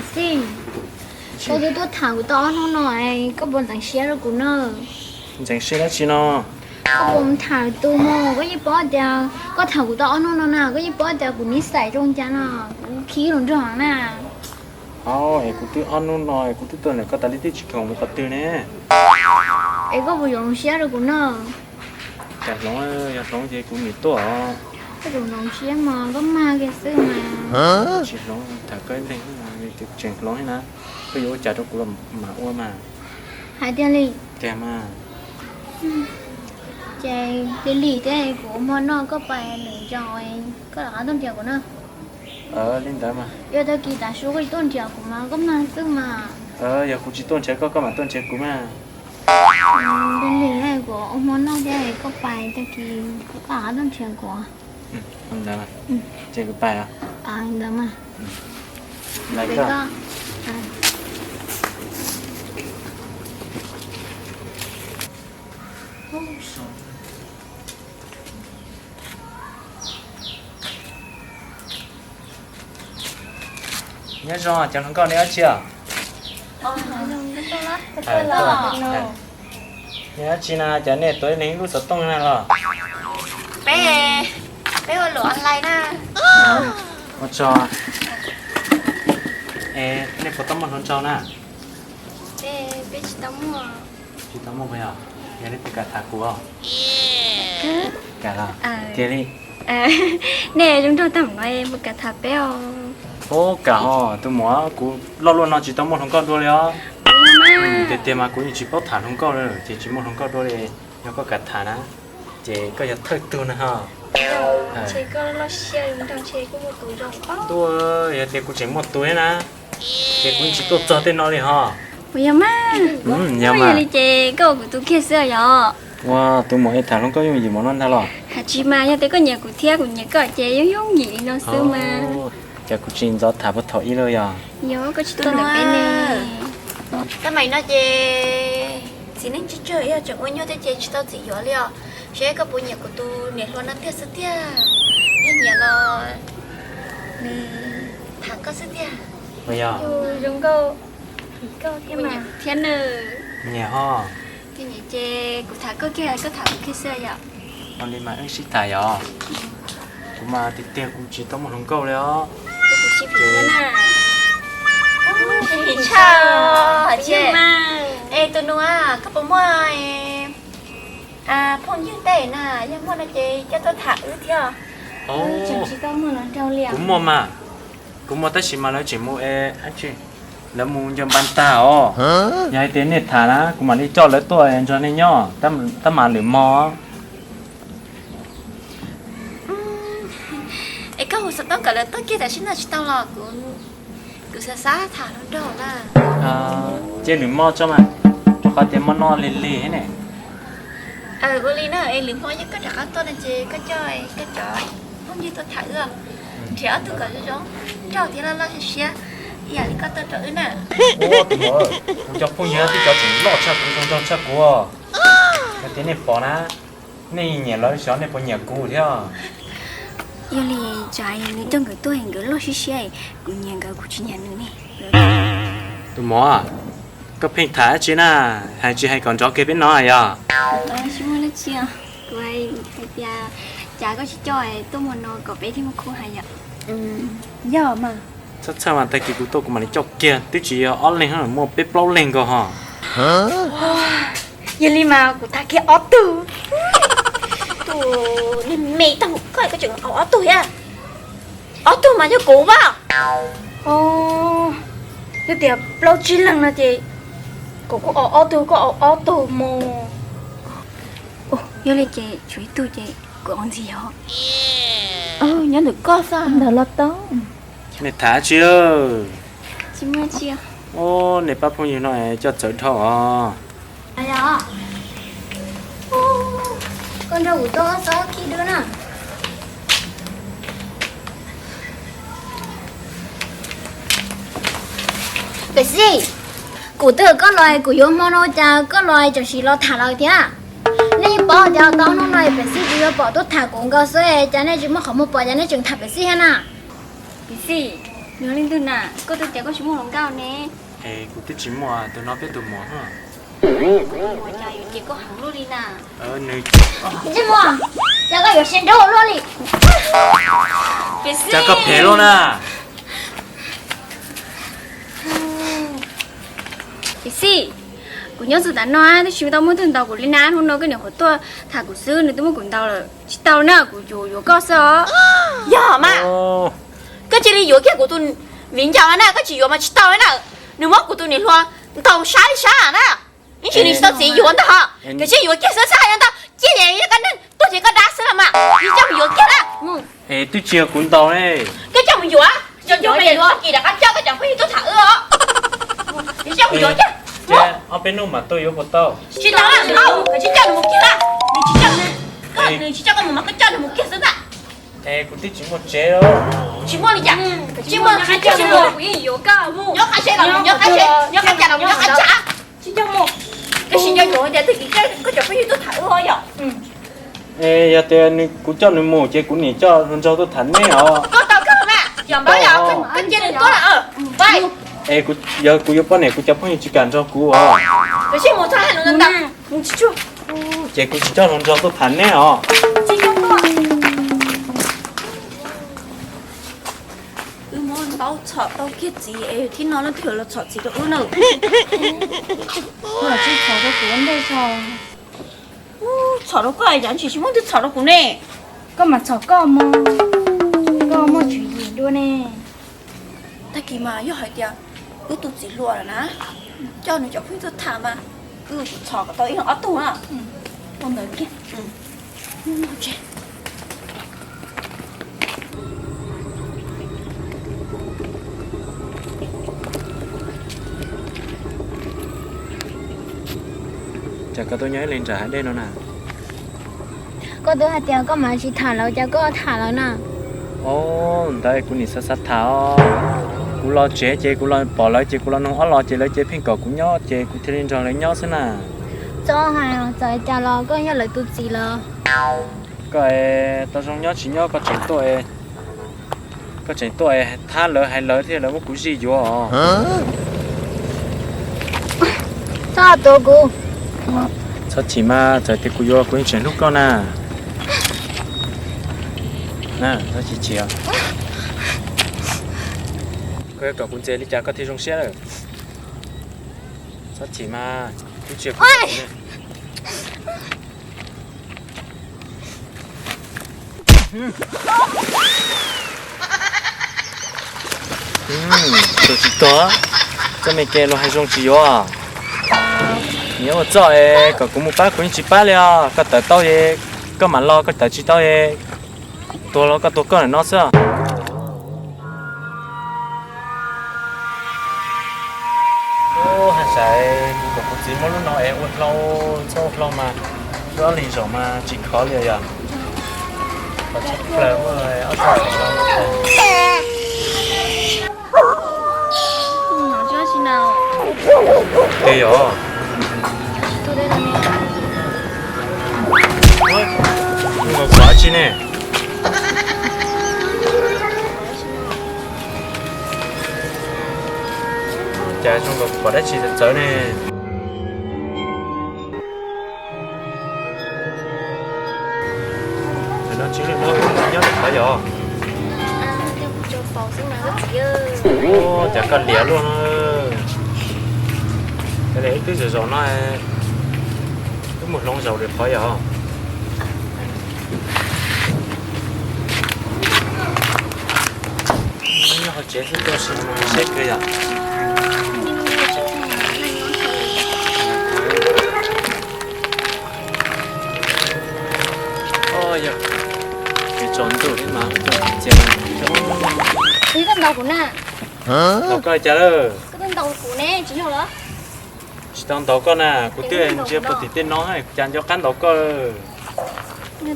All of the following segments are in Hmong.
Xij, koj twb tuaj tham kuv tau ob hnub no, koj puas ntxeev siab rau kuv na? Ntxeev siab dab tsi no? Koj puas tham tus mos, koj yeej paub tias koj tham kuv tau ob hnub no na, koj yeej paub tias kuv nib xais zoo cas no, kuv khib los nrog na. Au, es kuv twb ob hnub no kuv twb tuaj ntawm koj tas li twb tsis khoom mus qhov twg ne. Es koj puas yuav hloov siab rau kuv na? Cas hloov, yog hloov ces kuv nim tuaj os. Koj yuav hloov siab mas koj mag kiag xwb mas. Tsis hloov, tham koj ib leeg, tseem hloov thiab na. Koj yuav ua cas rau kuv los mam ua mas. Hais tiag li? Tiag mas. Ces lig lig thiab, kuv ua hmo noj koj pais lwm zaus koj rov qab tuaj nrhiav kuv na. Li ntawd mas. Yog tag kis tav su koj tsis tuaj nrhiav kuv mas koj mag xwb mas. Yog kuv tsis tuaj nrhiav koj, koj mam tuaj nrhiav kuv mas. Lig lig, kuv ua hmo noj thiab, koj pais tag kis koj rov qab tuaj nrhiav kuv. Li ntawd, ces kuv pais os. Li ntawd mas. Nyob zoo, cov hluas nkauj nej dab tsi os? Nej dab tsi na, cas nej tuav ib leeg ib lub xov tooj na los? Peb, peb ua luam online na. Ua tsaug. Es nej puas tau muaj hluas nraug na? Peb, peb tsis tau muaj. Tsis tau muaj puas yog? Yog nej puas kam tham kuv os? Kam los? Tiag li? Nej zoo nraug tag no puas kam tham peb os? Ub, kam hos tus muam, kuv loj luaj no tsis tau muaj hluas nkauj dua li os. Tiag tiag mas kuv yeej tsis paub tham hluas nkauj li ces tsis muaj hluas nkauj dua li. Yog koj kam tham na, ces koj yog thawj tug na ho. Tuaj, yog tias kuv tseem muaj tus thiab na, ces kuv yeej tsis tuaj txog tej no li ho. Puas yog mas? Yog mas. Yog li ces koj ua kuv tus kiag xwb yog? Ua tus muam es tham hluas nkauj yooj yim npaum no ntag los? Hais tsis mas, yog tias koj nyiam kuv thiab kuv nyiam koj ces yooj yooj yim li no xwb mas. Cas kuv tsis ntxov tham puag thaum ub li yog? Yog koj tsis tuaj ntawm peb ne. Tab mas no ces txiv neej tsawg tsawg yog tseem ua nyuaj thiab ces tsis tau txim yuav li os. Seb koj puas nyiam kuv tus niam hluas no tiag xwb tiag. Yog nyiam los nws tham koj xwb tiag. Yog zoo nkauj, koj thiab mas. Thiab nws nyiam ho. Ces kuv tham koj kiag, koj tham kuv kiag xwb yom? Ua li mas wb sib tham yom? Kuv mas tiag tiag kuv tsis tau muaj hluas nkauj li os. Es tus nus, koj puas muaj phooj ywg tej na? Yog muaj no ces coj tuaj tham wb thiab. Kuv muaj mas, kuv muaj tab sis mas lawv tseem mus es, lawv mus ncaws npas tag os. Yog hais tias nej tham na kuv mam li coj lawv tuaj nrog nej nyob, tab mas lwm hmo. Es koj hu xov tooj kom lawv tuaj kiag tam sim no tsis tau los? Kuv xav xav tham hluas nraug na. Ces lwm hmo tso mas, rau qhov tias hmo no lig lig ne. Ua li na, es lwm hmo yog koj rov qab tuaj no ces koj coj koj cov phooj ywg tuaj tham wb, nrhiav ob tug kom zoo zoo nraug thiab loj loj siab siab ib yam li koj tuaj rau wb na. Tus muam, kuv cov phooj ywg twb cov tseem loj tshaj kuv, zoo nraug tshaj kuv. Yog tias nej pom na, nej nyiam lawv xyov nej puas nyiam kuv thiab. Yog li, tsam nws coj nkawd tuaj nkawd loj siab siab, kuv nyiam nkawd kuv tsis nyiam nws ne. Tus muam, koj pheej tham dab tsi na, hais tsis hais kom nrov kiag peb no yog? Tsis muaj dab tsi, kuv hais tias cas koj tsis coj tuaj hmo no kom peb thiaj muaj khub hais yom. Yog mas. Txhob txhawj mas, tag kis kuv tuaj kuv mam li coj kiag, twb tsis yog ob leeg, muaj peb plaub leeg nkaus ho. Yog li mas kuv tham kiag ob tug. Tus me me tag koj, koj tseem au ob tug thiab. Ob tug mas yog kuv vaj. Yog tias plaub tsib leeg no ces kuv kuj au ob tug, koj au ob tug mus. Yog li ces tshuav ib tug ces kuv au ntxiv yog. Nyob ntawm koj xwb ntawd los tau. Nej tham dab tsi? Tsis muaj dab tsi. Nej pab phooj ywg no coj txawv dhau os. Koj nrog kuv tuaj xob khib dub na. Pes Xis, kuv twb hais koj los kuv yuav hmo no cas koj los tam sim los tham lawm thiab. Nej yeej paub tias tau hnub no Pes Xis tsis yuav pom tuaj tham kuv nkaus xwb, cas nej tsis muaj qhov muag pom cas nej tseem tham Pes Xis thiab na? Pes Xis, Yog leej twg na, koj twb tias koj tsis muaj hluas nkauj ne. Es kuv twb tsis muaj, tus no peb tus muam. Muam cas yuav cem koj heev luaj li na. Ntsej muag, cas koj yuav siab nraug luaj li. Cas koj phem luaj na. Tiam sis, kuv nyob txog tav no twb tsis tau muaj twg ntaus kuv li na, hnub no koj niam qhuav tuaj tham kuv xwb, nws twb muab kuv ntaus lawm. Tsis tau na, kuv yuav yuav koj xwb os. Yog mas, koj cia li yuav kiag kuv tus viv ncaus na, koj tsis yuav mas tsis tau na. Nws muab kuv tus niam hluas ntaus sab li sab na. Ib ntsis nws tsis tau txiv yuav ntag ho. Kav tsij yuav kiag xwb, xab hais ntau cia li koj neeg tuag ces koj dab xwb los mas, nws coj mus yuav kiag na. Es twb tsis yog kuv ntaus ne. Koj coj mus yuav, coj mus yuav, kis rov qab coj koj cov phooj ywg tuaj tham wb os. Nws coj mus yuav kiag. Ob peb hnub mam tuaj yuav puas tau? Tsis tau, kav tsij coj nws mus kiag na. Nws tsis coj, nws tsis coj koj mus mas koj coj nws mus kiag xwb ntag. Es kuv twb tsis muaj tsev os. Tsis muaj li cas, tsis muaj, nyob qab tsev los nyob qab tsev, nyob qab cas los nyob qab cas. Koj sim nco yuav tias tag kis koj cov phooj ywg tuaj tham wb os yom. Es yog tias kuv coj nws mus ces kuv niam coj hluas nraug tuaj tham nej os. Koj tau kawg mas, yog npawg yog koj cia nws tuaj na. Es yog kuv yuav poj niam kuv cov phooj ywg tsis kam nrog kuv os. Ces kuv tsis coj hluas nraug tuaj tham nej os. Wb muab ntaub txhom tau kiag txiv es thib no leej twg los txhom txiv rau wb na. Tsis txhom rau kuv ntej tso. Txhom rau koj, yam tsis tsis muaj twg txhom rau kuv ne. Koj mas txhom koj mog, koj muaj tswv yim dua ne. Tag kis mas yog hais tias wb tus txiv hluas lawm na, coj nws cov phooj ywg tuaj tham mas wb txhom kom tau ib leeg ob tug na. Ua ntawd kiag. Cas koj tuaj nyob ib leeg nram hav dej no na? Koj twb hais tias koj mam tsis tham lawv, cas koj tham lawv na? Ov, ntawd kuv nim xav xav tham os. Kuv los tsev ces kuv los pom lawv ces kuv los nug ob los ces lawv ces pheej kom kuv nyob ces kuv thiaj li nrog lawv nyob xwb na. Txhob hais, txawm cas los koj yog lawv tus txiv lawm. Koj tau zoo nyob tsis nyob koj tseem tuaj, koj tseem tuaj thab lawv hais lawv thiab lawv muab kuv zij yuav os. Txhob tuav kuv. Txhob chim mas, txawm tias kuv yuav kuv yeej tseem hlub koj na. Txhob chim chim. Koj yuav kom kuv ntxias li cas koj thiaj zoo siab lawm? Txhob chim mas, twb tsis yog kuv. Tus tsis tuag, txoj me kev luag hais zoo tsis yuav. Nyias ua txoj es kom kuv mus pab kuv yeej tsis pab li os. Koj tawm tau es koj mam los, koj tawm tsis tau es tuag los koj tuag koj ntawm no xwb. Ub, haj yam kom kuv txiv muab lub no es ua hlau, txhob ua hlau mas, wb ob leeg zaum mas tsis khov li yom. Qhov tshaj plaws muaj ob txoj. Twg yog? Zoo nkaus pom dab tsi ne? Cas zoo nkaus pom dab tsi txawv txawv ne? Ntawm no tsis lwj hlob nyob qhov yog. Ub, cas koj liam luaj no. Cas liam ib twb zom zaws no, twb mus hloov zaus li qhov yog. Nyob hauv tsev xwb tuaj sim siab kawg yom. Yog, tsaus ntuj thiab mas txias. Koj ntaus kuv na. Ntaus koj li cas lawm? Koj twb ntaus kuv ne, tsis yog los? Tsis tau ntaus koj na, kuv twb ntsia puag tim tej no, cas nco qab ntaus koj.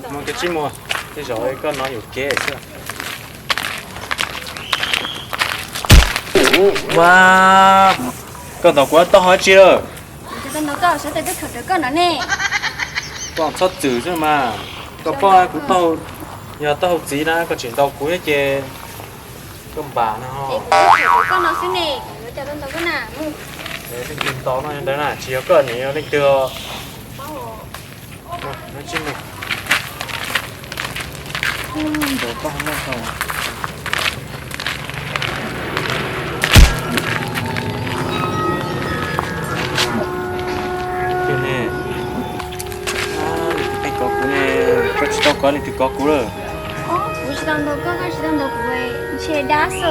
Muaj kev tsis muaj, tej zaum koj no yuam kev xwb. Ua, koj ntaus kuv taub hau dab tsi lawm? Koj txhob txwm xwb mas. Koj paub kuv taub hau, yog taub hau txiv na koj tseem ntaus kuv thiab ces. Koj npam no. Koj no xwb ne, yuav cas tau ntaus koj na. Leej twg ntaus no ntawd na, tsis yog koj, nws yog leej twg. Koj tsis tau kov, leej twg kov kuv lawm. Kuv tsis tau ntaus koj, koj tsis tau ntaus kuv, ntshe dab xwb.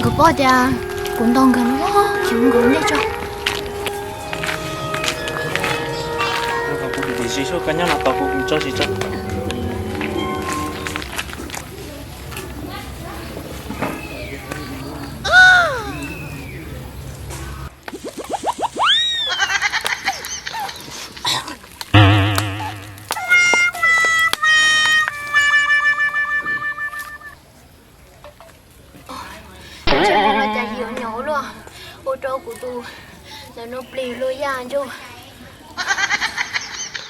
Nkawd paub tias kuv ntaus nkawd no, tsis ua nkawd ntej tso. Kuv dim dim zis, koj nyob no tos kuv, kuv tso zis tso. Cas yuav nyob luaj, ua rau kuv tus ntawm no plig luag yaj ntsuj.